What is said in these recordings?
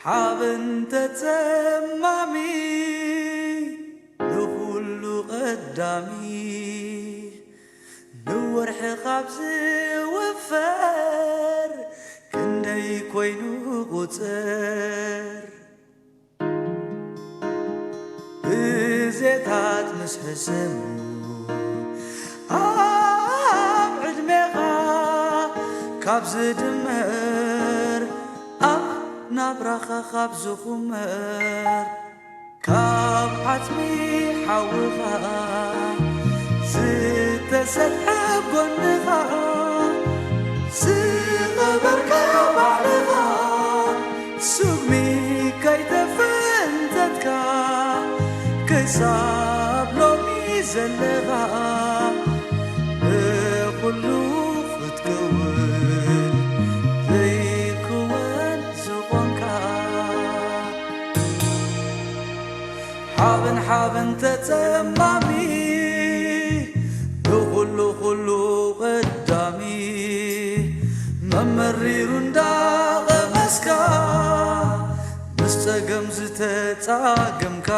ሓበን ተጸማሚ ንኹሉ ቀዳሚ ንወርሒ ካብ ዝውፈር ክንደይ ኮይኑ ቁጽር ብዜታት ምስ ሕሰሙ ኣብ ዕድሜኻ ካብ ዝድመር ኣብ ናብራኻ ካብ ዝኹመር ካብ ዓጽሚ ሓውኻ ዝተሰጥሐ ጎንኻ ዝቐበርካ ባዕልኻ ስጉሚ ከይተፈንተትካ ክሳብ ሎሚ ዘለኻ ብኹሉ ክትከውን ዘይክወን ዝኾንካ ሓበን ሓበን ተጸማሚ ንኹሉ ኩሉ ቀዳሚ መመሪሩ እንዳቐመስካ ምስ ጸገም ዝተጻገምካ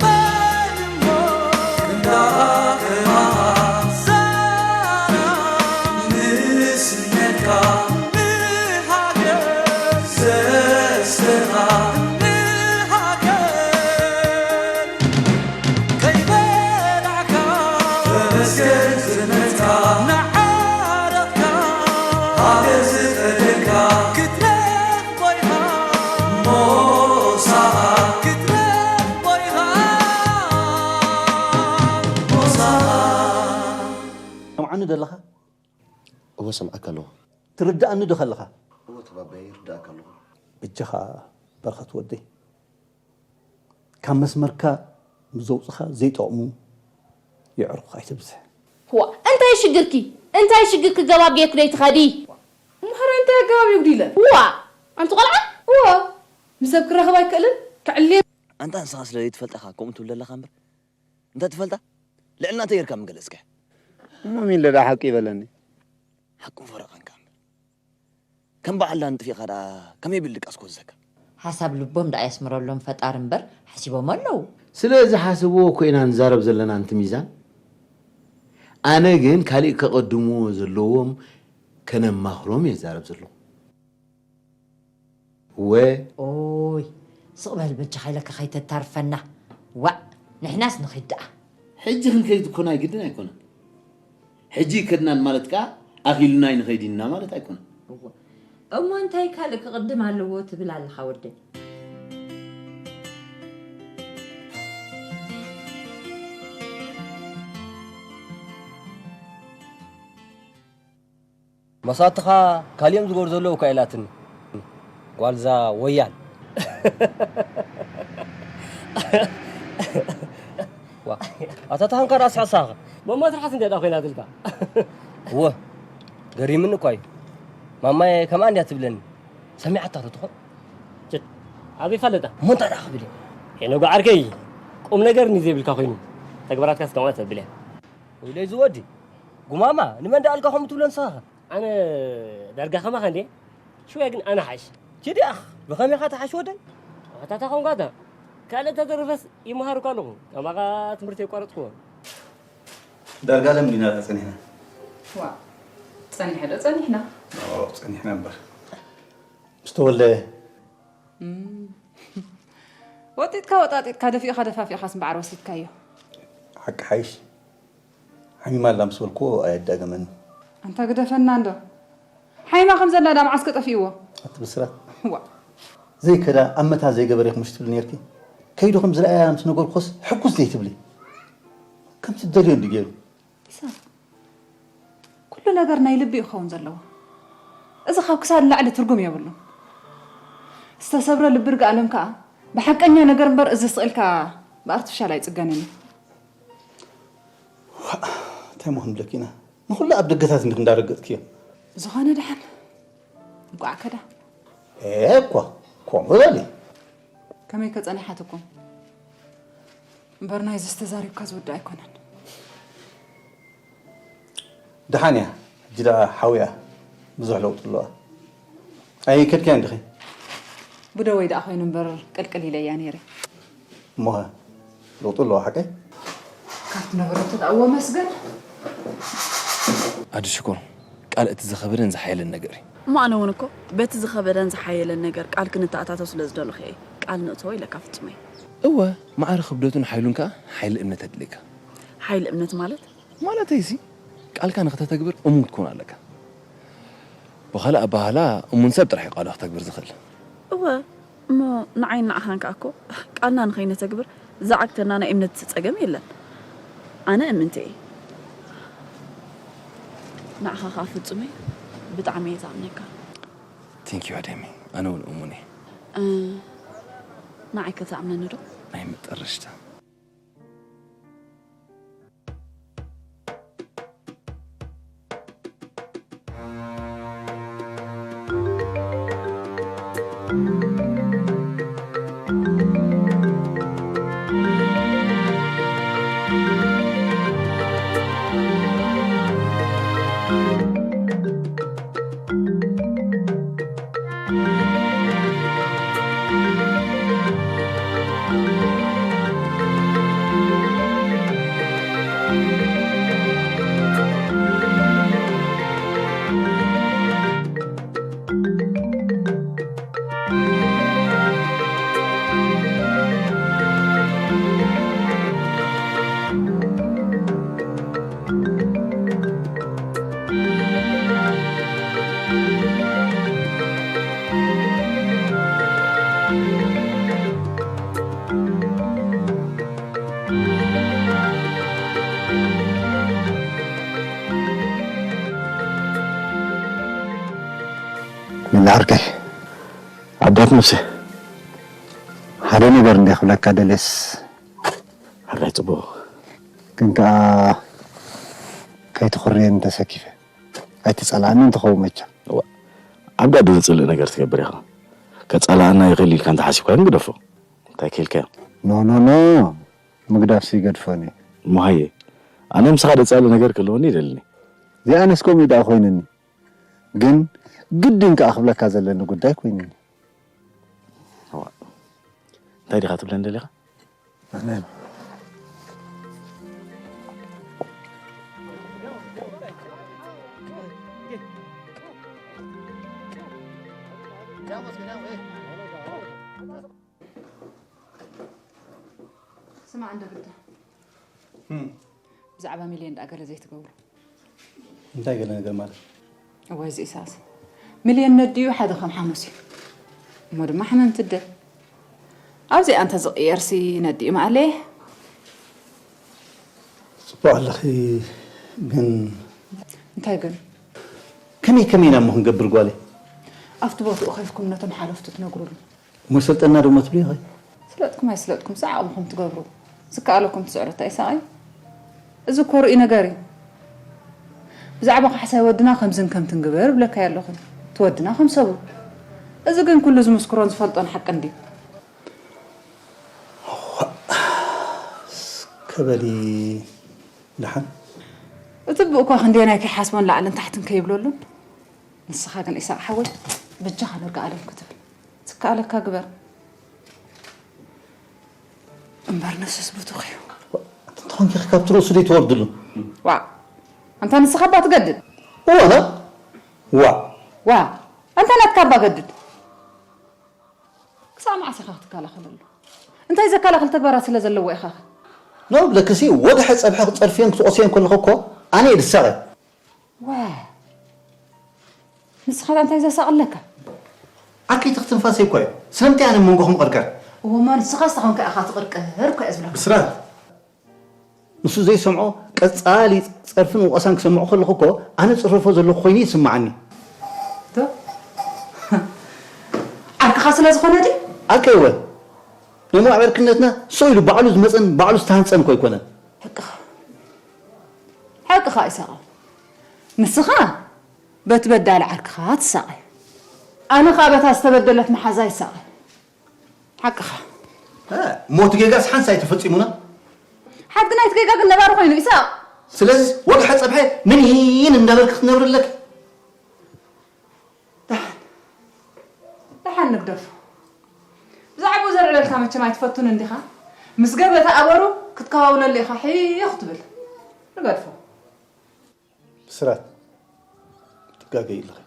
መን እሞ እንዳኣኸማ ዛራ ንስነትካ ንሃገር ዘስተኻ ንሃገር ከይበላዕካ ተመስገን ዝመጽካ ንዓረቕካ ሃገር ዝኸደካ ክትረኽቦ ኢኻ ሞሳኻ ክትረኽቦ ኢኻ ሞሳኻ። ሰምዓኒ ደለኻ? እወ ሰምዓካ ኣለኹ። ትርድኣኒ ዶ ከለኻ? እወ ተባባየ ይርድኣካ ኣለኹ። በጃኻ በረኸት ወደይ፣ ካብ መስመርካ ምስ ዘውፅኻ ዘይጠቕሙ የዕርኹኻ ኣይተብዝሕ። ዋ እንታይ ሽግርኪ? እንታይ ሽግርኪ? ገባብ ጌርኪ ዶ ኣይትኸዲ? እምሓራይ እንታይ ኣገባብ የጉዲለ? ዋ ኣንቲ ቆልዓ! እዋ ምስ ሰብ ክራኸብ ኣይክእልን ክዕልየ ኣንታ ንስኻ ስለ ዘይትፈልጣኻ ከምኡ ትብል ዘለኻ እምበር እንተ ትፈልጣ ልዕልና እንተ ጌርካ ምገለጽካ። እሞ ሚለ ደኣ ሓቂ ይበለኒ። ሓቁ ፈረቐንካ እምበር ከም በዓል ዳን ጥፊእኻ ደኣ ከመይ ብል ድቃስ ክወዘካ። ሓሳብ ልቦም ደኣ የስምረሎም ፈጣሪ እምበር ሓሲቦሞ ኣለዉ። ስለ ዝሓስብዎ እኮ ኢና ንዛረብ ዘለና ኣንቲ ሚዛን። ኣነ ግን ካሊእ ከቐድምዎ ዘለዎም ከነማኽሮም እየ ዝዛረብ ዘለኹ። እወ። ኦይ ስቕ በል በጃኻ ኢለካ ከይተታርፈና። ዋእ ንሕናስ ንኺድ ደኣ። ሕጂ ክንከይድ እኮ ናይ ግድን ኣይኮነን። ሕጂ ይከድናን ማለት ከኣ ኣኺሉና ኣይንኸይድ ኢና ማለት ኣይኮነን። እሞ እንታይ ካልእ ክቕድም ኣለዎ ትብል ኣለኻ ወደይ? መሳትኻ ካሊኦም ዝገሩ ዘለዉ እኳ ኢላትኒ ጓልዛ ወያን። ዋ ኣታ ተሃንካ ደኣ ስሕሳኻ መማ ትርሓስ እንድያ ደኣ ኮይናትልካ። እወ ገሪምኒ እኳ እዩ። ማማየ ከምኣ እንድያ ትብለኒ። ሰሚዓታ ዶ ትኾን? ችት ኣብ ይፋለጣ። እሞ እንታይ ደኣ ክብል እየ? ሄኖግ ዓርከይ ቁም ነገር እንድዩ ዘይብልካ ኮይኑ ተግባራትካስ ከምኣ ተብል እያ። ወይለይ ዝወዲ ጉማማ ንመን ደኣ ኣልካ ከምኡ ትብሎ ንስኻ? ኣነ ዳርጋ ከማኻ እንዴ? ሽወያ ግን ኣነ ሓሽ። ኪዲ ኣኽ ብኸመይ ኢኻ ትሓሽ ወደይ? ኣታ ታኾንካ እታ ካልእ ተተረፈስ ይመሃር እኳ ኣለኹ። ከማኻ ትምህርቲ የቋረጽኩዎ። ዳርጋ ለም ዲና ጸኒሕና። ዋ ጸኒሐ ዶ ጸኒሕና? ኦ ጸኒሕና እምበር። ምስ ተወልደ እም። ወጢጥካ ወጣጢጥካ ደፊእኻ ደፋፊእኻስ እምበዓር ወሲድካዮ። ሓቂ ሓይሽ ሓሚማ ኣላ ምስ በልክዎ ኣየዳገመኒ። ኣንታ ግደፈና እንዶ። ሓይማ ከም ዘላ ዳ መዓስ ከጠፊእዎ? ኣቲ ብስራት። ዋ። ዘይከዳ ኣብ መታ ዘይገበረ ኢኹም ትብሊ ነርኪ። ከይዱ ከም ዝረኣያ ምስ ነገርኩስ ሕጉስ ዘይትብሊ። ከም ትደልዮ እንዲ ገይሩ። ኢሳቅ፣ ኩሉ ነገር ናይ ልቢ እዩ ክኸውን ዘለዎ። እዚ ካብ ክሳድ ንላዕሊ ትርጉም የብሉን። ዝተሰብረ ልቢ ርግኣለም ከኣ ብሓቀኛ ነገር እምበር እዚ ስቕ ኢልካ ብኣርቲፊሻል ኣይጽገንን እዩ። ዋእ፣ እንታይ እሞ ክንብለኪ ኢና? ንኹሉ ኣብ ደገታት እንዲኺ እንዳረገጽክዮ። ብዝኾነ ደሓን። እንቋዕ ከዳ። ኤ፣ እኳ፣ ከምኡ በሊ። ከመይ ከ ጸኒሓትኩም? እምበር ናይዝስ ተዛሪብካ ዝውዳእ ኣይኮነን። ደሓን እያ፣ ሕጂ ደኣ ሓውያ ብዙሕ ለውጢ ኣለዋ። ኣይከድካያን ዲኺ? ብደወይ ደኣ ኮይኑ እምበር ቅልቅል ኢለያ ነይረ። እሞኸ ለውጡ ኣለዎ ሓቀይ? ካብቲ ነበረቶ ደኣ እዎ መስገን። ኣዱ ሽኮር፣ ቃል እቲ ዝኸበደን ዝሓየለን ነገር እዩ። እሞ ኣነ እውን እኮ በቲ ዝኸበደን ዝሓየለን ነገር ቃል ክንተኣታቶ ስለ ዝደለኹ እየ ቃል ንእተዎ ኢለካ ፍጹመይ። እወ፣ ማዕረ ክብደቱን ሓይሉን ከኣ ሓይሊ እምነት ኣድልየካ። ሓይሊ እምነት ማለት? ማለተይሲ ቃልካ ንክተተግብር እሙን ክትኮን ኣለካ። ብኻልእ ኣባህላ እሙን ሰብ ጥራሕ እዩ ቃሉ ክተግብር ዝኽእል። እወ እሞ ንዓይን ንዓኻን ከኣ እኮ ቃልና ንኸይነተግብር ዝዓግተና ናይ እምነት ጸገም የለን። ኣነ እምንቲ እየ። ንዓኻ ከኣ ፍጹመይ ብጣዕሚ እየ ዝኣምነካ። Thank you ኣደሚ፣ ኣነ እውን እሙን እየ። ንዓይ ከ ትኣምነኒ ዶ? ናይ መጠረሽታ። ምን ዓርከይ ዓዳት ነብሰ ሓደ ነገር እንደ ክብለካ ደለስ ሕራይ ጽቡቕ ግን ከኣ ከይትኹርየን ተሰኪፈ ኣይትጸልኣንን ትኸውን መቸም። እዋ፣ ኣብ ጋዶ ዘጽልእ ነገር ትገብር ኢኻ። ከጸልኣና ይኽእል ኢልካ እንተሓሲብካዮም ግደፎ። እንታይ ከ ኢልካዮ? ኖ ኖ ኖ፣ ምግዳፍሲ ይገድፎን እዩ። እሞ ሃየ፣ ኣነ ምሳኻ ዘጻልእ ነገር ክህልወኒ ይደልኒ። ዘይኣነስ ከምኡ እዩ ደኣ ኮይኑኒ። ግን ግድን ከኣ ክብለካ ዘለኒ ጉዳይ ኮይኑኒ። እንታይ ዲኻ ትብለኒ ደሊኻ? ኣነ ስማዕ እንዶ ግዳ ብዛዕባ ሚልዮን ደኣ ገለ ዘይትገብሩ። እንታይ ገለ ነገር ማለት? እዋይ እዚ ኢሳያስ ሚልዮን ነዲኡ ሓደ ከም ሓሙስ እዩ። እሞ ድማ ሕመም ትደ ኣብዚኣ እንተ ዝቕየርሲ ነዲኡ ማእለየ። ጽቡቕ ኣለኺ ግን እንታይ ግን ከመይ ከመይ ኢና እሞ ክንገብር ጓለይ? ኣብቲ ቦትኡ ከይድኩም ነቶም ሓለፍቱ ትነግሩሉ። እሞ ሰልጠና ዶ እሞ ትብሊ ኢኺ? ስለጥኩም ኣይስለጥኩምስ ዓቕምኹም ትገብሩ። ዝከኣለኩም ትስዕሩ እንታይ ይሳቐ እዩ? እዚ እኮ ርኡይ ነገር እዩ። ብዛዕባ ካሕሳይ ወድና ከምዝን ከምትን ግበር እብለካዮ ኣለኹ። እቲ ወድና ከም ሰቡ። እዚ ግን ኩሉ ዝምስክሮን ዝፈልጦን ሓቂ እንድዩ። እስከ በሊ ደሓን። እቲ ኣቦ እኳ ክንደየናይ ከይሓስቦን ላዕልን ታሕትን ከይብለሉን። ንስኻ ግን ኢሳቕ ሓወይ በጃኻ ነጋ ኣለም ክትብል ዝከኣለካ ግበር እምበር ነፍስስ ብቱኽ እዩ። እንተኾንኪ ካብቲ ርእሱ ደይትወርድሉ። ዋእ ኣንታ ንስኻ እባ ትገድድ። እወ ዋእ ዋእ ኣንታ ናትካ እባ ገድድ። ክሳብ መዓስ ኢኻ ክትከላኸለሉ? እንታይ ዘከላኽል ተግባራት ስለ ዘለዎ ኢኻ ኸ? ኖ ብለክሲ ወግሐ ጸብሐ ክጸርፍዮን ክትቖስዮን ከለኹ እኮ ኣነ እየ ዝሳቐ። ዋእ ንስኻ እንታይ ዘሳቕለካ? ዓርከይ ትኽትንፋሰይ እኮ እየ። ስለምንታይ ኣነ መንጎኹም እቕርቀር? እወ እሞ ንስኻስ ተኾንካ ኢኻ ትቕርቅር እኮ እየ ዝብለካ። ብስራት ንሱ ዘይሰምዖ ቀጻሊ ጸርፍን ወቐሳን ክሰምዖ ከለኹ እኮ ኣነ ጽረፎ ዘለኹ ኮይኑ ይስምዓኒ። ዶ? ዓርክኻ ስለ ዝኾነ ድዩ? ዓርከይ እወ። ናይ ሞባዕ ዕርክነትና ሰው ኢሉ ባዕሉ ዝመጸን ባዕሉ ዝተሃንጸን እኮ ኣይኮነን። ሓቅኻ ሓቅኻ ኢሳቕ። ንስኻ በቲ በዳሊ ዓርክኻ ትሳቐ። ኣነ ኸኣ በታ ዝተበደለት መሓዛ ይሳቐ። ሓቅኻ። ሞት ጌጋስ ሓንሳእ ኣይተፈጺሙና። ሓድጊ ናይቲ ጌጋ ግን ነባሪ ኮይኑ ኢሳቕ። ስለዚ ወግሐ ጸብሐ ምኒን እንዳበልክ ክትነብሪ ኣለኪ። ደሓን ደሓን ንግደፎ። መቸም ኣይትፈቱን እንዲኻ? ምስ ገበተ ኣበሩ ክትከዋውነሉ ኢኻ ሕይኽ ትብል። ንገድፎ። ብስራት፣ ትጋገይ ኣለኺ።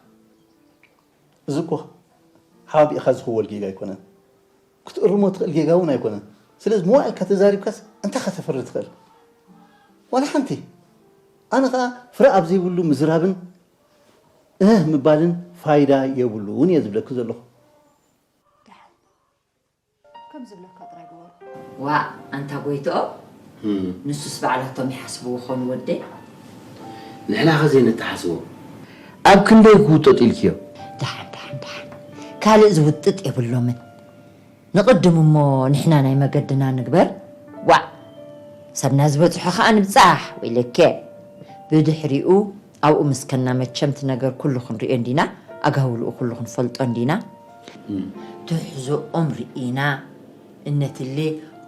እዚ እኮ ሓባቢእኻ ዝኽወል ጌጋ ኣይኮነን። ክትእርሞ ትኽእል ጌጋ እውን ኣይኮነን። ስለዚ መዋእልካ ተዛሪብካስ እንታይ ከተፍሪ ትኽእል? ዋላ ሓንቲ። ኣነ ኸኣ ፍረ ኣብ ዘይብሉ ምዝራብን እህ ምባልን ፋይዳ የብሉን እየ ዝብለኪ ዘለኹ። ደሓን። ከም ዝብለካ ጥራይ ግበሩ። ዋእ፣ ኣንታ ጎይትኦም፣ እም። ንሱስ ባዕላቶም ይሓስብዎ ኾኑ ወደይ። ንሕና ኸ ዘይንተሓስቦ? ኣብ ክንደይ ክውጠጡ ኢልክዮ? ደሓን፣ ደሓን፣ ደሓን። ካልእ ዝውጥጥ የብሎምን። ንቕድም እሞ ንሕና ናይ መገድና ንግበር። ዋእ፣ ሰብና ዝበጽሖ ኸኣ ንብጻሕ፣ ወይለከ። ብድሕሪኡ ኣብኡ ምስ ከና መቸም እቲ ነገር ኩሉ ክንሪኦ እንዲና፣ ኣጋውልኡ ኩሉ ክንፈልጦ እንዲና። እም። ትሕዝኦም ርኢና፣ እነትሌ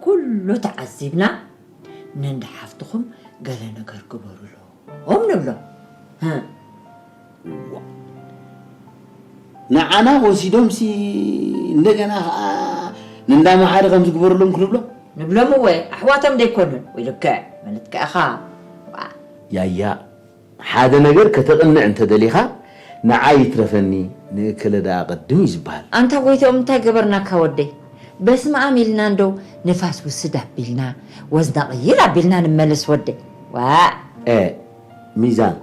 ኩሉ ተዓዚብና፣ ነንዳ ሓፍትኹም ገለ ነገር ግበሩሎም ንብሎም። ህእ። እዋ። ንዓና ወሲዶምሲ እንደገና ኸዓ ንእንዳ መሓሪ ከም ዝግበረሎም ክንብሎም? ንብሎም እወ፣ ኣሕዋቶም ደይኮኑን? ወይ ልክዕ፣ ማለት ከኣኻ። ዋ። ያያ፣ ሓደ ነገር ከተቕንዕ እንተደሊኻ፣ ንዓይ ይትረፈኒ፣ ንእከለ ደኣ ቀድም እዩ ዝበሃል። ኣንታ ጎይትኦም፣ እንታይ ገበርናካ ወደይ? በስመ ኣም ኢልና እንዶ ንፋስ ውስድ ኣቢልና፣ ወዝና ቅይር ኣቢልና ንመለስ ወደይ። ዋእ። ኤ፣ ሚዛን፣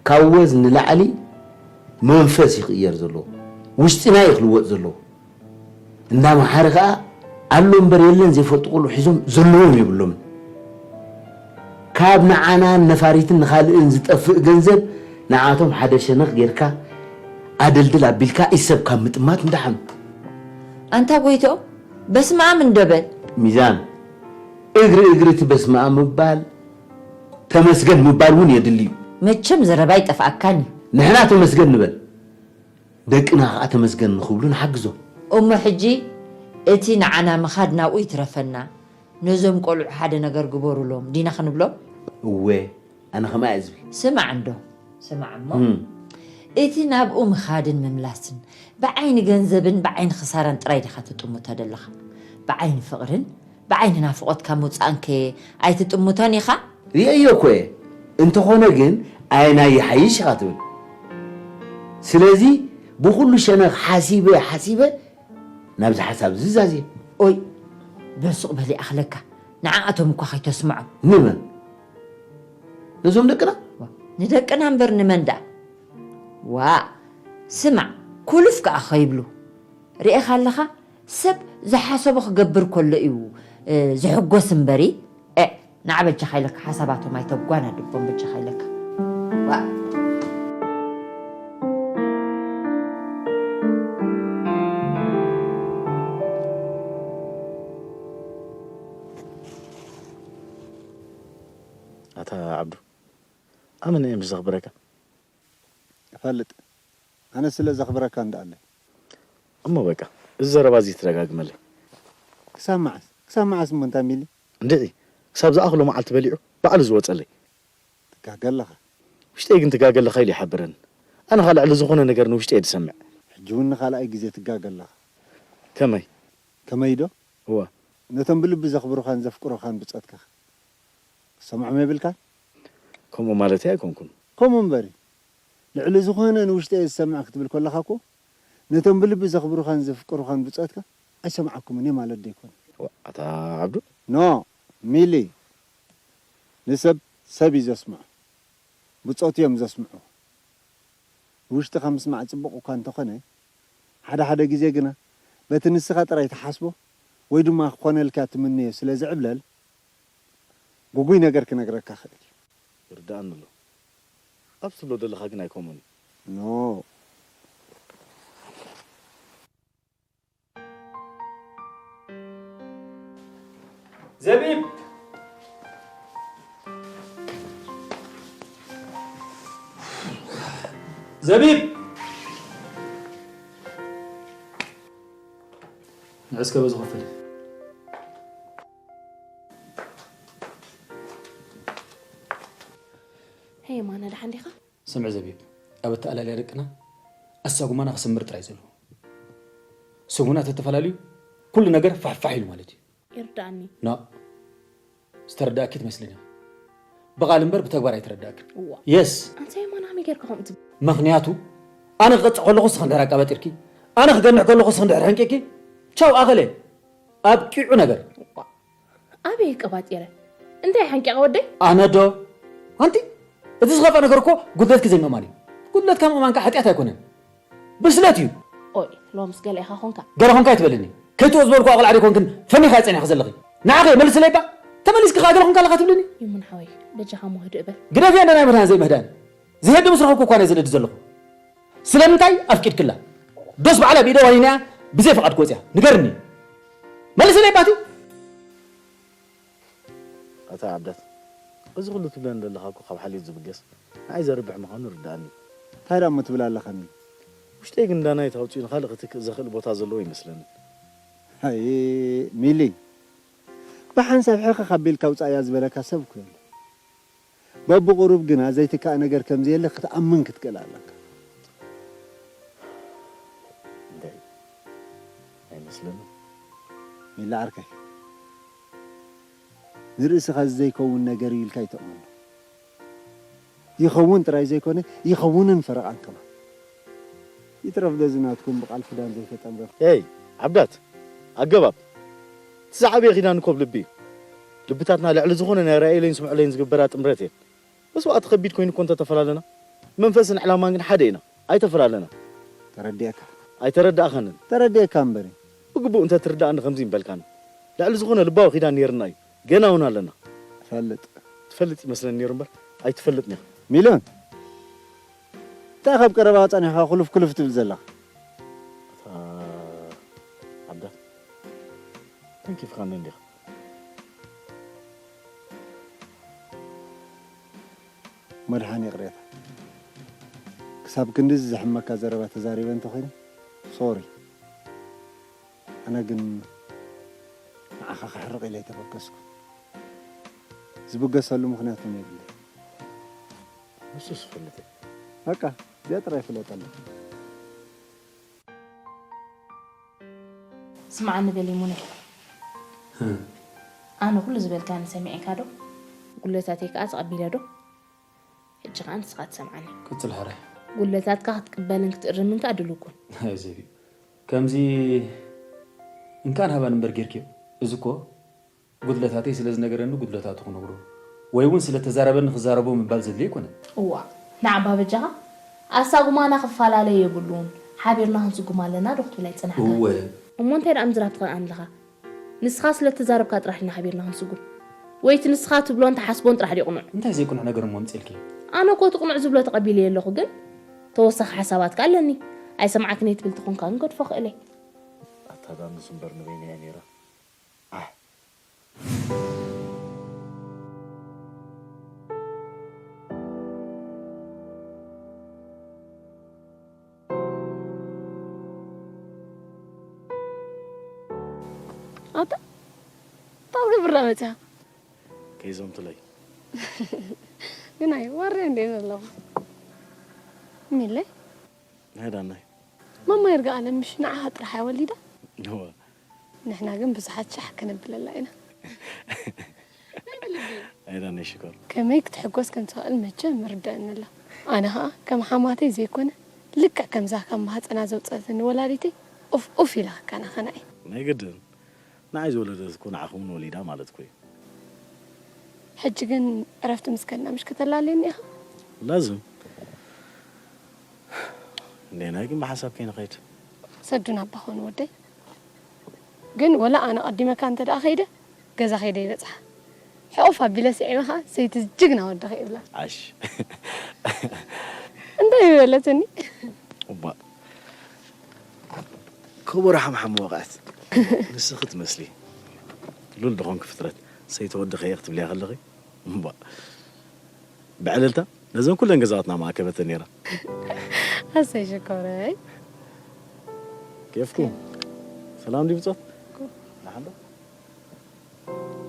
ካብ ወዝ ንላዕሊ መንፈስ ይቕየር ዘሎ፣ ውሽጥና እዩ ክልወጥ ዘለዎ። እንዳ መሓሪ ኸኣ ኣሎ እምበር የለን ዘይፈልጡ ቆልዑ ሒዞም ዘለዎም የብሎምን። ካብ ንዓናን ነፋሪትን ንኻልእን ዝጠፍእ ገንዘብ ንዓቶም ሓደ ሸነኽ ጌርካ ኣደልድል ኣቢልካ ኢሰብ ካብ ምጥማት ምድሓኑ። ኣንታ ጎይትኦም፣ በስመ ኣብ እንዶ በል። ሚዛን፣ እግሪ እግሪ እቲ በስመ ኣብ ምባል ተመስገን ምባል እውን የድሊ እዩ። መቸም ዘረባ ይጠፍኣካን እዩ። ንሕና ተመስገን ንበል። ደቅና ኸዓ ተመስገን ንኽብሉ ንሓግዞም። እሞ ሕጂ እቲ ንዓና ምኻድ ናብኡ ይትረፈና። ነዞም ቆልዑ ሓደ ነገር ግበሩሎም ዲና ክንብሎም? እወ፣ ኣነ ከምኣ እየ ዝብል። ስማዕ እንዶ፣ ስማዕ እሞ። እም። እቲ ናብኡ ምኻድን ምምላስን ብዓይኒ ገንዘብን ብዓይኒ ክሳራን ጥራይ ዲኻ ትጥምቶ ደለኻ? ብዓይኒ ፍቕርን ብዓይኒ ናፍቖትካ ምውጻእን ከ ኣይትጥምቶን ኢኻ? ርእየዮ እኮ እየ። እንተኾነ ግን ኣየናይ ይሓይሽ ኢኻ ትብል። ስለዚ ብኹሉ ሸነኽ ሓሲበ ሓሲበ ናብዚ ሓሳብ እዚ ዛዝየ። ኦይ፣ በል ሱቕ በል ይኣኽለካ። ንዓኣቶም እኳ ከይተስምዖም። ንመን? ነዞም ደቅና? ዋ፣ ንደቅና እምበር ንመን ደኣ? ዋእ፣ ስማዕ፣ ኩልፍ ከኣ ኸይብሉ። ርኤኻ ኣለኻ? ሰብ ዝሓሰቦ ክገብር ከሎ እዩ፣ እ፣ ዝሕጎስ እምበሪ። ኤ፣ ንዓ በጃኻ ኢለካ ሓሳባቶም ኣይተጓናድቦም፣ በጃኻ ኢለካ። ዋእ። ኣታ ዓብዱ፣ ኣመን እየ ምስ ዘኽብረካ። እፈልጥ። ኣነ ስለ ዘኽብረካ እንዳኣለ። እሞ በቃ፣ እዚ ዘረባ እዚ ትደጋግመለይ። ክሳብ መዓስ? ክሳብ መዓስ እሞ እንታ ሚሊ? እንድዒ፣ ክሳብ ዝኣኽሎ መዓልቲ በሊዑ፣ ባዕሉ ዝወጸለይ። ትጋገ ኣለኻ። ውሽጠይ ግን ትጋገ ኣለኻ ኢሉ ይሓብረኒ። ኣነ ኸኣ ልዕሊ ዝኾነ ነገር ንውሽጠይ እየ ዝሰምዕ። ሕጂ እውን ንኻልኣይ ግዜ ትጋገ ኣለኻ። ከመይ? ከመይ ዶ? እወ። ነቶም ብልቢ ዘኽብሩኻን ዘፍቅሩኻን ብጾትካ ክትሰምዖም የብልካን? ከምኡ ማለተይ ኣይኮንኩን። ከምኡ እምበሪ፣ ልዕሊ ዝኾነ ንውሽጠይ እየ ዝሰምዕ ክትብል ከለኻ እኮ፣ ነቶም ብልቢ ዘኽብሩኻን ዘፍቅሩኻን ብጾትካ ኣይሰምዓኩምን እየ ማለት ዶ ኣይኮነን? ዋ፣ ኣታ ዓብዱ? ኖ፣ ሚሊ፣ ንሰብ ሰብ እዩ ዘስምዖ። ብጾቱ እዮም ዘስምዑ። ንውሽጥኻ ምስማዕ ጽቡቕ እኳ እንተኾነ፣ ሓደ ሓደ ግዜ ግና በቲ ንስኻ ጥራይ ትሓስቦ ወይ ድማ ክኾነልካ ትምነዮ ስለ ዝዕብለል፣ ግጉይ ነገር ክነግረካ እኽእል እየ። ይርድኣኒ ኣሎ። ኣብዚ ትብሎ ዘለኻ ግን ኣይከምኡን እዩ። ኖ። ዘቢብ! ዘቢብ! ንዑ እስከ በዚ ኮፍ በል። ሄይ የማነ፣ ደሓን ዲኻ? ስምዒ ዘቢብ፣ ኣብ ኣተኣላልያ ደቅና ኣሳጉማና ክስምር ጥራይ እዩ ዘለዎ። ሰጉምና ተተፈላለዩ ኩሉ ነገር ፋሕፋሕ ኢሉ ማለት እዩ። ይርዳእኒ። ኖ ዝተረዳእኪ ትመስልኒ። ብቓል እምበር ብተግባር ኣይተረዳእክን። እዋ የስ ኣንታይ ማና ከመይ ጌርካ ከምኡ ትብል? ምኽንያቱ ኣነ ክቐፅዕ ከለኹ ስኽ እንድሕር ኣቃባጢርኪ፣ ኣነ ክገንሕ ከለኹ ስኽ እንድሕር ሕንቂኪ፣ ቻው ኣኸለ ኣብቂዑ ነገር። እዋ ኣበይ ቀባጢረ እንታይ ሓንቂቐ ወደይ? ኣነ ዶ ኣንቲ እቲ ዝኸፍኣ ነገር እኮ ጉድለትኪ ዘይምእማን እዩ። ጉድለትካ ምእማንካ ሓጢኣት ኣይኮነን፣ ብስለት እዩ። ኦይ ሎምስ ገለ ኢኻ ኾንካ። ገለ ኾንካ ኣይትበልኒ። ከይትወ ዝበልኩ ኣቕላዕ ደይኮንክን ፈኒኻ ጸኒሕኪ ዘለኺ። ንዓኸ መልስለይ እባ። ተመሊስኪ ኸኣ ገለ ኾንካ ኣለኻ ትብልኒ። ይሙን ሓወይ በጃኻ ሞ ህድእ በል። ግደፍያ እንደ ናይ መድሃን ዘይምህዳን። ዝህድ ምስ ረኸብኩ እኳ ነዚ ልዲ ዘለኹ። ስለምንታይ ኣፍቂድክላ? ዶስ ባዕላ ብኢደ ዋኒናያ ብዘይ ፍቓድ ክወጽያ? ንገርኒ። መልስለይ እባ እቲ። ኣታ ዓብዳት፣ እዚ ኩሉ ትብለኒ ዘለኻ እኮ ካብ ሓልዮት ዝብገስ ንዓይ ዘርብሕ ምዃኑ ይርድኣኒ። እንታይ ደኣ እሞ ትብል ኣለኻ ሚሊ? ውሽጠይ ግን እንዳ ናይት ኣውጺኡ ንኻልእ ክትክእ ዘኽእል ቦታ ዘለዎ ይመስለኒ። ኣይ ሚሊ፣ ብሓንሳብ ሕኽኽ ኣቢልካ ውጻእያ ዝበለካ ሰብ እኮ የለን። በብቑሩብ ግና ዘይትካእ ነገር ከም ዘየለ ክትኣምን ክትክእል ኣለካ። እንታይ? ኣይመስለንን። ሚሊ ዓርከይ፣ ንርእስኻ እዚ ዘይከውን ነገር እዩ ኢልካ ኣይተእምኖ። ይኸውን ጥራይ ዘይኮነ ይኸውንን ፈረቓን ከማን። ይትረፍ ደዚ ናትኩም ብቓል ክዳን ዘይተጠምረ። ኤይ ዓብዳት፣ ኣገባብ እቲ ዝዓበየ ኺዳን እኮ ብ ልቢ እዩ። ልብታትና ልዕሊ ዝኾነ ናይ ራእየለይን ስምዑለይን ዝግበራ ጥምረት እየን። መስዋእቲ ኸቢድ ኮይኑ እኮ እንተተፈላለና መንፈስን ዕላማን ግን ሓደ ኢና። ኣይተፈላለና። ተረዲእካ። ኣይተረዳእኻንን። ተረዲእካ እምበር እዩ። ብግቡእ እንተትርዳእኒ ከምዚ ምበልካኒ። ልዕሊ ዝኾነ ልባዊ ኺዳን ነይርና እዩ። ገና እውን ኣለና። እፈልጥ። ትፈልጥ ይመስለኒ ነይሩ እምበር ኣይትፈልጥን ኢኻ። ሚልዮን፣ እንታይ ካብ ቀረባ ጸኒሕካ ኩልፍ ኩልፍ ትብል ዘለኻ? ኣታ ዓብዳት፣ ተንኪፍካኒ እንዲኻ። መድሓን ይቕሬታ። ክሳብ ክንድዚ ዘሕመካ ዘረባ ተዛሪበ እንተኾይነ ሶሪ። ኣነ ግን ንዓኻ ከሕርቕ ኢለ ኣይተበገስኩ። ዝብገሰሉ ምኽንያት እውን የብለይ። ንሱስ ይፈልጥ እየ። በቃ እዚኣ ጥራይ ፍለጠሉ። ስምዓኒ በሊ ሙነ፣ ኣነ ኩሉ ዝበልካኒ ሰሚዐካ ዶ? ጉለታተይ ከኣ ተቐቢለ ዶ? ሕጂ ከኣ ንስኻ ትሰምዓኒ። ቅጽል ሕራይ። ጉለታትካ ክትቅበልን ክትእርምን ከኣ ድሉው ኩን። ኣይዘቢ ከምዚ እንካን ሃባን እምበር ጌርክዮ። እዚ እኮ ጉድለታተይ ስለ ዝነገረኒ ጉድለታቱ ክነግሮ ወይ እውን ስለ ተዛረበኒ ክዛረቦ ምባል ዘድልዮ ኣይኮነን። እዋ ንዓባ በጃኻ ኣሳጉማና ክፈላለ የብሉን። ሓቢርና ክንስጉም ኣለና ዶ ክትብል ኣይጸናሕካን? እወ እሞ እንታይ ደኣ ምዝራብ ትኽእል ኣለኻ? ንስኻ ስለ እተዛረብካ ጥራሕ ዲና ሓቢርና ክንስጉም? ወይ እቲ ንስኻ ትብሎን ትሓስቦን ጥራሕ ድዩ ቅኑዕ? እንታይ ዘይቅኑዕ ነገር እሞ ኣምጺእልኪ? ኣነ እኮ እቲ ቅኑዕ ዝብሎ ተቐቢለዮ ኣለኹ፣ ግን ተወሳኺ ሓሳባት ከኣ ኣለኒ። ኣይሰምዓክን እየ ትብል ተኾንካ ግን ገድፎ ክእል እየ። ኣታ ዳንስ እምበር ንበይነይ እያ ነይራ። ዓሕ። ኣታ እንታይ ክትገብር ደኣ መጺኻ? ከይዘምቱለይ። ግን ኣይ ወረ እንደ ዘለኹ። ሚለይ ናይ ዳናይ። ማማ ይርጋ ኣለም ምሽ ንዓኻ ጥራሕ እያ ወሊዳ? እወ። ንሕና ግን ብዙሓት ሻሕ ከነብለላ ኢና። ናይ ዳናይ ሽኮር። ከመይ ክትሕጎስ ከም ትኽእል መቸም ይርደኣኒ ኣሎ። ኣነ ኸኣ ከም ሓማተይ ዘይኮነ ልክዕ ከምዛ ካብ ማህጸና ዘውጸአትኒ ወላዲተይ ኡፍ ኡፍ ኢላ ክከናኸና እየ። ናይ ግድን። ንዓይ ዝወለደት እኮ ንዓኹም እውን ወሊዳ ማለት እኮ እዩ። ሕጂ ግን ዕረፍቲ ምስ ከድና ምሽ ከተላልየኒ ኢኻ? ላዝም። እንዴናይ ግን ብሓሳብ ከይንኸይድ። ሰዱን ኣባ ኾኑ ወደይ። ግን ወላ ኣነ ቀዲመካ እንተ ደኣ ከይደ ገዛ ከይደ ይበጽሓ። ሕቑፍ ኣቢለ ስዒበ ኸኣ ሰይቲ ጅግና ወድኺ ይብላ። ዓሽ። እንታይ ይበለትኒ? እባ ክቡር ሓምሓም ወቕዐት ንስኺ ትመስሊ ሉል ድኾንኪ ፍጥረት ሰይቲ ወድኸየ ክትብልያ ከለኺ እባ ብዕልልታ ነዘን ኩለን ገዛውትና ምኣከበተን ነይራ። ኣሰይ ሽኮረይ። ኬፍኩም ሰላም ድዩ ብጾት? ደሓን ዶ?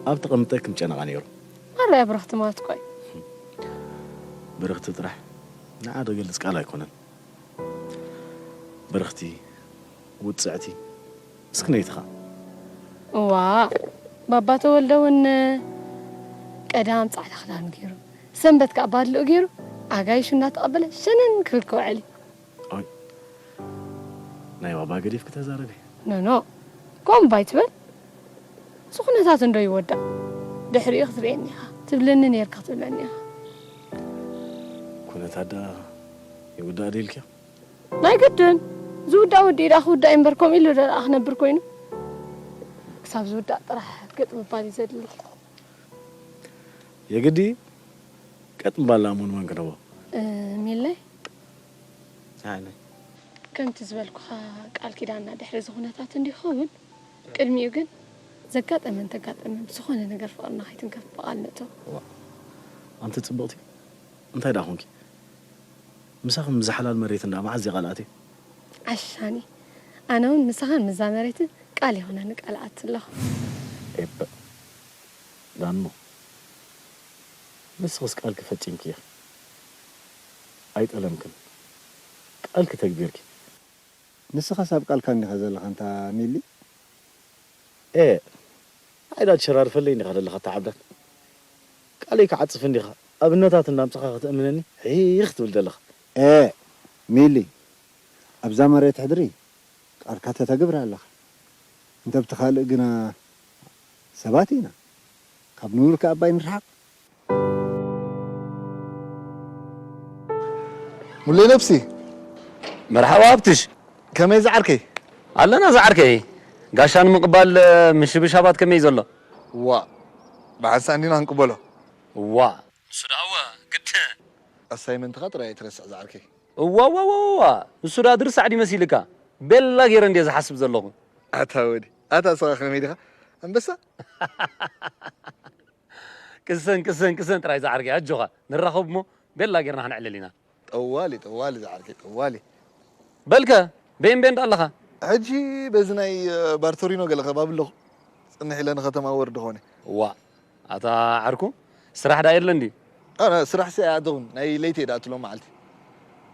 ኣብ ተቐምጠ ክምጨነቓ ነይሩ። ማራ እያ ብርኽቲ ማለት እኮ እዩ። ብርኽቲ ጥራሕ ንዓ ዶ ገልጽ ቃል ኣይኮነን። ብርኽቲ፣ ውጽዕቲ፣ ምስክነይቲ ኸኣ። እዋ፣ ባባ ተወልደ እውን ቀዳም ጻዕዳ ክዳን ገይሩ፣ ሰንበት ከኣ ባድልኡ ገይሩ፣ ኣጋይሹ እናተቐበለ ሸነን ክብል ክውዕል እዩ። ኣይ፣ ናይ ባባ ገዲፍኪ ተዛረቢ። ኖ፣ ኖ፣ ከምኡ ኣይትበል። እዚ ኩነታት እንዶ ይወዳእ። ድሕሪኡ ክትርእየኒ ኢኻ፣ ትብለኒ ኔርካ፣ ክትብለኒ ኢኻ። ኩነታት ደኣ ይውዳእ ዶ ኢልኪ? ናይ ግድን። ዝውዳእ ወዲኡ ደኣ ክውዳእ እምበር፣ ከምኡ ኢሉ ደኣ ክነብር ኮይኑ። ክሳብ ዝውዳእ ጥራሕ ገጥ ምባል እዩ ዘድሊ። የግዲ ቀጥ ምባል እሞ ንመን ክንህቦ? እ፣ ሚለይ፣ ሰዓለይ። ከምቲ ዝበልኩኻ ቃል ኪዳንና ድሕሪ እዚ ኩነታት እንዲኸውን፣ ቅድሚኡ ግን ዘጋጠመ እንተጋጠመ ብዝኾነ ነገር ፍቕርና ከይትንከፍ ብቓል ንእቶ። ዋ፣ ኣንቲ ጽብቕቲ፣ እንታይ ደኣ ኾንኪ? ምሳኺ ምዛ ሓላል መሬት እንዳ መዓዝ ቃል ኣትየ? ዓሻኒ፣ ኣነ እውን ምሳኻን ምዛ መሬትን ቃል ይኹነኒ ቃል ኣትለኹ። ኤፐ፣ ዳኑ፣ ንስኽስ ቃልኪ ፈጺምክዮ። ኣይጠለምክን። ቃልኪ ተግቢርኪ። ንስኻስ ኣብ ቃልካ እንዲኻ ዘለኻ ኣንታ ሚሊ? ኤ፣ ንዓይ ዳ ትሸራርፈለይ እንዲኻ ዘለኻ ኣታ ዓብዳን። ቃለይ ክዓጽፍ እንዲኻ ኣብነታት እንዳምጻኻ ከተእምነኒ ሒኽ ትብል ዘለኻ። ኤ፣ ሚሊ፣ ኣብዛ መሬት ሕድሪ ቃልካ ተተግብር ኣለኻ። እንተ ብቲ ካልእ ግና ሰባት ኢና። ካብ ንቡር ከኣ ኣባይ ንርሓቕ። ሙሌ ነብሲ። መርሓባ ሃብትሽ። ከመይ ዝዓርከይ? ኣለና ዝዓርከይ። ጋሻ ንምቕባል ምሽብሻባት ከመይ ዘሎ? ዋ፣ ብሓንሳእ እንዲና ክንቅበሎ። ዋ፣ ንሱ ደኣ እወ፣ ግድ። ኣሳይመንትኻ ጥራይ ኣይትረስዕ ዝዓርከይ። እዋ፣ እዋ፣ እዋ፣ እዋ፣ ንሱ ደኣ ድርሳዕ ድዩ መሲልካ? ቤላ ገይረ እንድየ ዝሓስብ ዘለኹ። ኣታ ወዲ፣ ኣታ ስኻ ከመይ ዲኻ? ኣንበሳ? ቅሰን፣ ቅሰን፣ ቅሰን ጥራይ ዝዓርከይ፣ ኣጆኻ። ንራኸብ እሞ ቤላ ጌርና ክንዕልል ኢና። ጠዋሊ፣ ጠዋሊ ዝዓርከይ፣ ጠዋሊ። በልከ፣ በየን በየን ደኣ ኣለኻ? ሕጂ በዚ ናይ፣ እ፣ ባርቶሪኖ ገለ ከባቢ ኣለኹ። ጽንሕ ኢለ ንኸተማ ወርድ ኾነ። እዋ፣ ኣታ ዓርኩ፣ ስራሕ ደኣ የለን ድዩ? ኣነ ስራሕ ሲ ኣይኣተኹን፣ ናይ ለይቲ እየ ደኣ ትሎም መዓልቲ።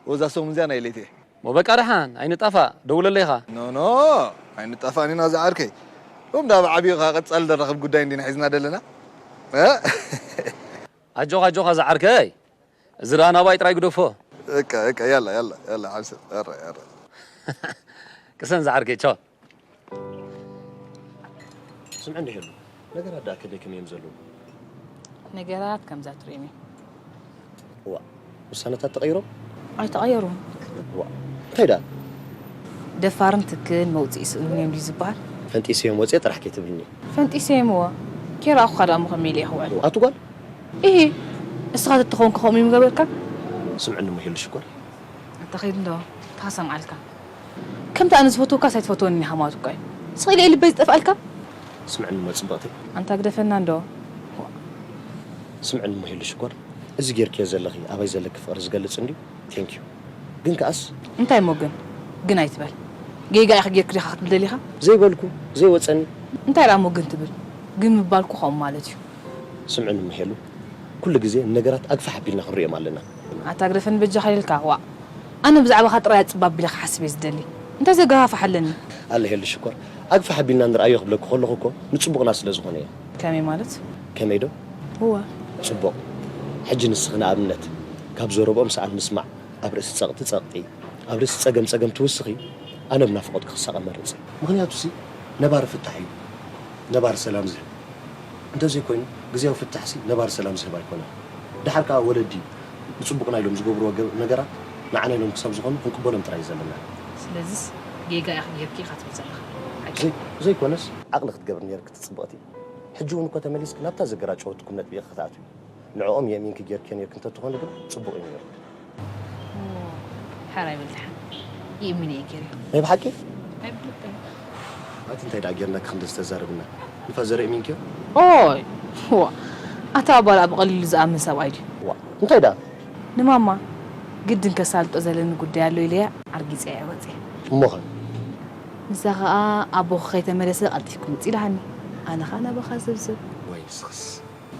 ወዛ ሰሙን እዚኣ ናይ ለይቲ እየ። ሞ በቃ ደሓን፣ ኣይንጣፋእ፣ ደውለለይ ኢኻ። ኖ፣ ኖ፣ ኣይንጣፋእን ኢና ዝዓርከይ። ሎም ዳ ብዓብዩ ኸዓ ቀጻሊ ዘራኽብ ጉዳይ እንዲና ሒዝና ደለና። እ? ኣጆኻ፣ ኣጆኻ ዝዓርከይ። እዚ ደኣ ናባይ ጥራይ ግደፎ። እካ፣ እካ፣ ያላ፣ ያላ፣ ያላ፣ ሓብሰ፣ ያራ፣ ያራ። ቅሰን ዝዓርከይ፣ ቻው። ስምዒ እንዲህ የሉ። ነገራት ደኣ ከመይ ከመይ እዮም ዘለዉ? ነገራት ከምዛ ትርእዮም እዮም። እዋ፣ ውሳነታት ተቐይሮም? ኣይተቐየሩን። እዋ፣ እንታይ ደኣ? ደፋርን ትክን መውጽኢ ስእኑን እዮም ድዩ ዝበሃል? ፈንጢሰዮም ወጽየ ጥራሕ ከይትብልኒ። ፈንጢሰዮም እዎ። ከይረኣኹኻ ደኣ እሞ ከመይ ኢለ እየ ክውዕል? ኣቲ ጓል? ኢሂ፣ እስኻ ተተኾንካ ከምኡ እዩ ምገበርካ? ስምዕኒ እሞ ሄሉ ሽኮር። ኣታ ኸይድ እንዶ፣ ተኸሰምዓልካ። ከምቲ ኣነ ዝፈትወካስ ኣይትፈትወንን ኢኻ ማለት እኮ እዩ። ስቕ ኢለ ልበይ ዝጠፍኣልካ? ስምዕኒ እሞ ጽብቕተይ። ኣንታ ግደፈና እንዶ። ስምዕኒ እሞ ሄሉ ሽኮር፣ እዚ ጌርክዮ ዘለኺ ኣባይ ዘለኪ ፍቕሪ ዝገልጽ እንድዩ። ቴንክ ዩ። ግን ከኣስ እንታይ እሞ ግን? ግን ኣይትበል። ጌጋ ኢኺ ጌርኪ ዲኻ ክትብል ደሊኻ? ዘይበልኩ፣ ዘይወጸኒ። እንታይ ደኣ እሞ ግን ትብል? ግን ምባል እኮ ከምኡ ማለት እዩ። ስምዕኒ እሞ ሄሉ፣ ኩሉ ግዜ ንነገራት ኣግፋሕ ኣቢልና ክንሪኦም ኣለና። ኣታ ግደፈኒ በጃኻ ኢልካ፣ ዋእ። ኣነ ብዛዕባኻ ጥራይ ኣጽባብ ኣቢለ ክሓስብ እየ ዝደሊ። እንታይ ዘገፋፍሕ ኣለኒ? ኣለ ሄሉ ሽኮር፣ ኣግፋሕ ኣቢልና ንርኣዮ ክብለኪ ከለኹ እኮ ንጽቡቕና ስለ ዝኾነ እየ። ከመይ ማለት? ከመይ ዶ? እወ። ጽቡቕ። ሕጂ ንስኺ ንኣብነት ካብ ዘረብኦም ሰኣን ምስማዕ፣ ኣብ ርእሲ ጸቕጢ ጸቕጢ፣ ኣብ ርእሲ ጸገም ጸገም ትውስኺ፣ ኣነ ብናፍቖትኪ ክሳቐ እመርጽ። ምኽንያቱሲ ነባሪ ፍታሕ እዩ፣ ነባሪ ሰላም ዝህብ። እንተዘይኮይኑ፣ ግዜያዊ ፍታሕሲ ነባሪ ሰላም ዝህብ ኣይኮነን። ደሓር ከኣ ወለዲ ንጽቡቕና ኢሎም ዝገብርዎ ገ-፣ ነገራት ንዓና ኢሎም ክሳብ ዝኾኑ ክንቅበሎም ጥራይ እዩ ዘለና። ስለዚስ ጌጋ ኢኺ ጌርኪ ኢኻ ትብል ዘለኻ። ሓቂ። ዘይ-፣ ዘይኮነስ ዓቕሊ ክትገብሪ ነይርኪ እቲ ጽብቕቲ። ሕጂ እውን እኮ ተመሊስኪ ናብታ ዘገራጨወትኩም ነጥቢ ኢኺ ክትኣትዊ። ንዕኦም የእሚንኪ ጌርክዮ ነይርኪ እንተትኾኒ ግን ጽቡቕ እዩ ነይሩ። ኦ፣ ሓራይ በል ደሓን። ይእምን እየ ገይረ። ናይ ብሓቂ? ናይ ብልበይ። ኣቲ እንታይ ደኣ ጌርናኪ ክንዲ ዝተዛረብና? ንፋዘር የእሚንክዮ? ኦይ፣ ዋ፣ ኣታ ኣባ ደኣ ብቐሊሉ ዝኣምን ሰብኣይ ድዩ? ዋ፣ እንታይ ደኣ? ንማማ ግድን ከሳልጦ ዘለኒ ጉዳይ ኣሎ ኢለያ ኣርጊጸያ እየ ወጽየ። እሞኸ? ንሳ ኸኣ ኣቦኺ ከይተመለሰ ቀልጢፍኪ ምጺ ኢላሃኒ። ኣነ ኸኣ ናባኻ ዘብዘብ። ወይ ንስኽስ?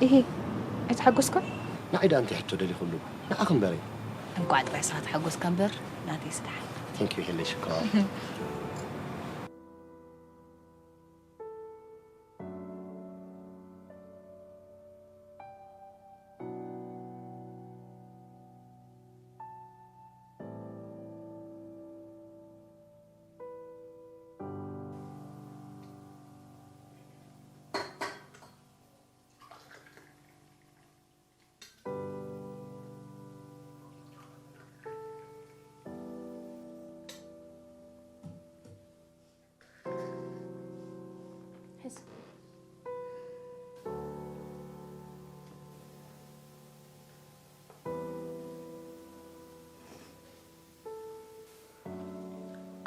ኢሂ፣ ኣይተሓጎስካን? ንዓይ ደኣ እንታይ ሕቶ ደሊኹሉ? ንዓኺ እምበረይ። እንቋዕ ጥራይ ንስኻ ተሓጎስካ እምበር፣ ናተይስ ደሓን። ቴንክ ዩ ሄለይ ሽኮር።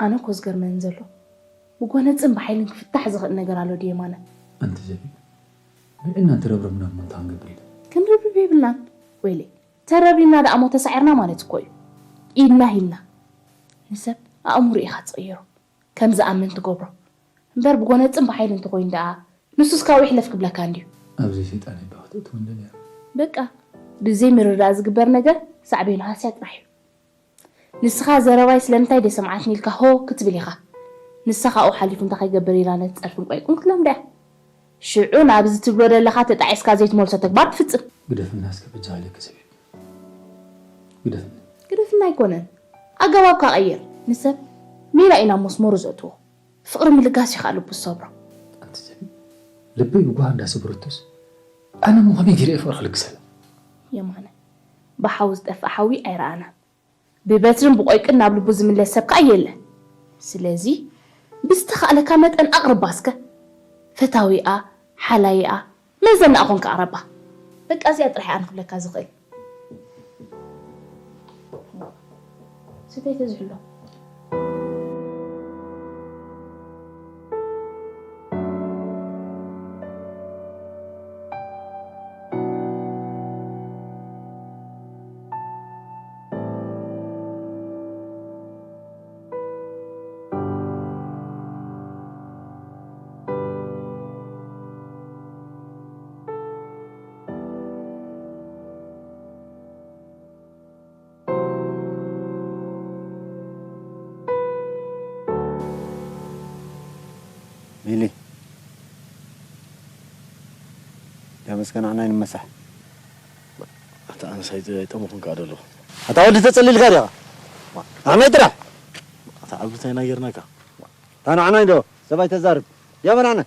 ኣነ እኮ ዝገርመኒ ዘሎ፣ ብጎነጽን ብሓይልን ክፍታሕ ዝኽእል ነገር ኣሎ ድዩ የማነ? ኣንቲ ዘቢብ፣ ብልዕና እንትረብረብና እሞ እንታይ ክንገብር ኢና? ክንርብርብ የብልናን። ወይለ፣ ተረብሪብና ደኣ እሞ ተሳዒርና ማለት እኮ እዩ። ኢድና ሂብና። ንሰብ ኣእምሮ ኢኻ ትቕይሮ፣ ከም ዝኣምን ትገብሮ። እምበር ብጎነጽን ብሓይሊ እንተኾይኑ ደኣ፣ ንሱስ ካብኡ ይሕለፍ ክብለካ እንድዩ። ኣብዚ ሰይጣን ኣባ ክትእትወኒ ደልያ። በቃ፣ ብዘይ ምርዳእ ዝግበር ነገር ሳዕቤኑ ሃስያ ጥራሕ እዩ። ንስኻ ዘረባይ ስለምንታይ ደይሰምዓትኒ ኢልካ ሆ ክትብል ኢኻ። ንሳ ካብኡ ሓሊፉ እንታይ ከይገብር ኢላ ነቲ ጸርፍን ቆይቁን ክትለምዶ እያ። ሽዑ ናብዚ ትብሎ ዘለኻ ተጣዒስካ ዘይትመልሶ ተግባር ትፍጽም። ግደፍና እስከ በጃኻ ኢለኪ ዘቢብ። ግደፍኒ። ግደፍና ኣይኮነን። ኣገባብካ ቀይር። ንሰብ ሜላ ኢና መስመሩ ዘእትዎ። ፍቕሪ ምልጋስ እዩ ከዓ ልቡ ዝሰብሮ። ኣንቲ ዘቢብ፣ ልበይ ብጓህ እንዳሰበረቶስ ኣነ እሞ ከመይ ገይረ እየ ፍቕሪ ክልግሰላ? የማነ፣ ብሓዊ ዝጠፍእ ሓዊ ኣይረኣናን። ብበትርን ብቆይቅን ናብ ልቡ ዝምለስ ሰብ ከኣ የለን። ስለዚ ብዝተኻእለካ መጠን ኣቕርባ እስከ። ፈታዊኣ፣ ሓላይኣ፣ መዘናኣ ኮንካ ኣቕረባ። በቃ እዚኣ ጥራሕ እያ ኣነ ክብለካ ዝኽእል። ስተይ ተዝሕሎ። ሚሊ፣ ያ መስከ ንዓናይ ንመሳሕ። ኣታ ኣነስ ኣይጠ-፣ ኣይጠመኹን ከኣ ደለኹ። ኣታ ወዲ ተጸሊልካ ዲኻ? ንዓናይ ጥራሕ። ኣታ ዓቢ እንታይ ኢና ጌርናካ? ኣታ ንዓናይ ዶ ሰብ ኣይተዛርብ። ያ መናነ።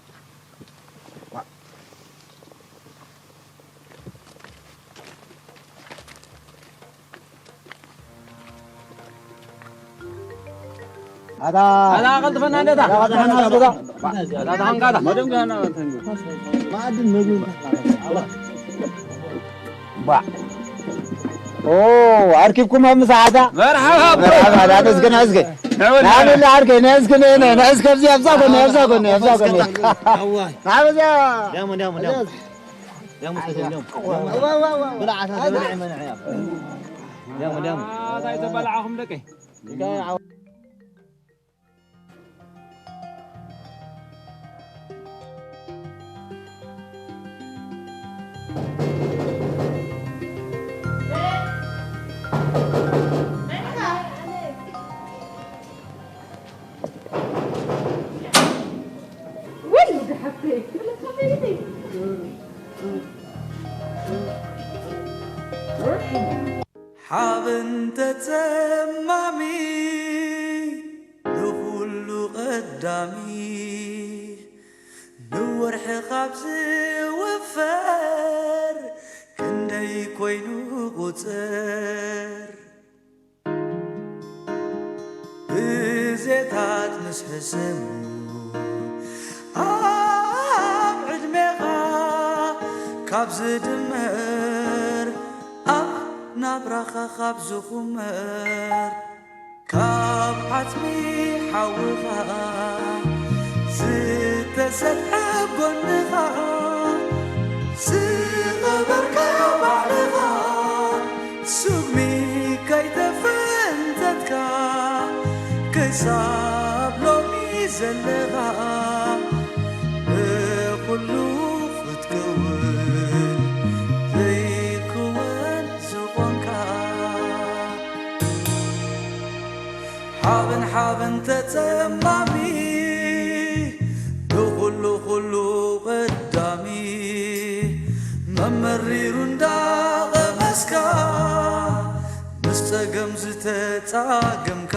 ኣታ ኣታ ቀልጥፈና እንደታ። ኣታ ቀልጥፈና እንደታ። ኣታ ተሃንቃታ። መኣድን መግብን ተኽላ። ባ። ኦ፣ ኣርኪብኩም ኣብ ምሳሓታ? መርሓባ ኣቦ። መርሓባ፣ ኣታ እስከ፣ እስከ። ንዕወት። ናበላ ዓርከይ፣ ንዕስኪ፣ ንዕ-፣ ንዕ-፣ ንዕስኪ ኣብዚ፣ ኣብዛ ጎኒ፣ ኣብዛ ጎኒ፣ ኣብዛ ጎኒ። ኣዋይ። ናበዛ። ዳሞ፣ ዳሞ፣ ዳሞ። ዳሞ፣ ዳሞ። ብላ ዓሳ ተበልዐ መንዐ እያ። ዳሞ፣ ዳሞ። ኣታ ኣይተበላዕኹም ደቀይ። ሓበን ተጸማሚ ንኹሉ ቀዳሚ፣ ንወርሒ ካብ ዝውፈር ክንደይ ኮይኑ ቁጽር። ብዜታት ምስ ሕስሙ ኣብ ዕድሜኻ ካብ ዝድመር፣ ኣብ ናብራኻ ካብ ዝኹመር፣ ካብ ዓጽሚ ሓውኻ ዝተሰፍሐ ጎንኻ ዝቐበርካ ባዕልኻ፣ ስጉሚ ከይተፈንተትካ ክሳብ ሎሚ ዘለኻ፣ ንኹሉ ክትከውን ዘይክወን ዝኾንካ። ሓበን ሓበን ተጸማሚ፣ ንኹሉ ኩሉ ቀዳሚ፣ መመሪሩ እንዳቐመስካ፣ ምስ ጸገም ዝተጻገምካ፣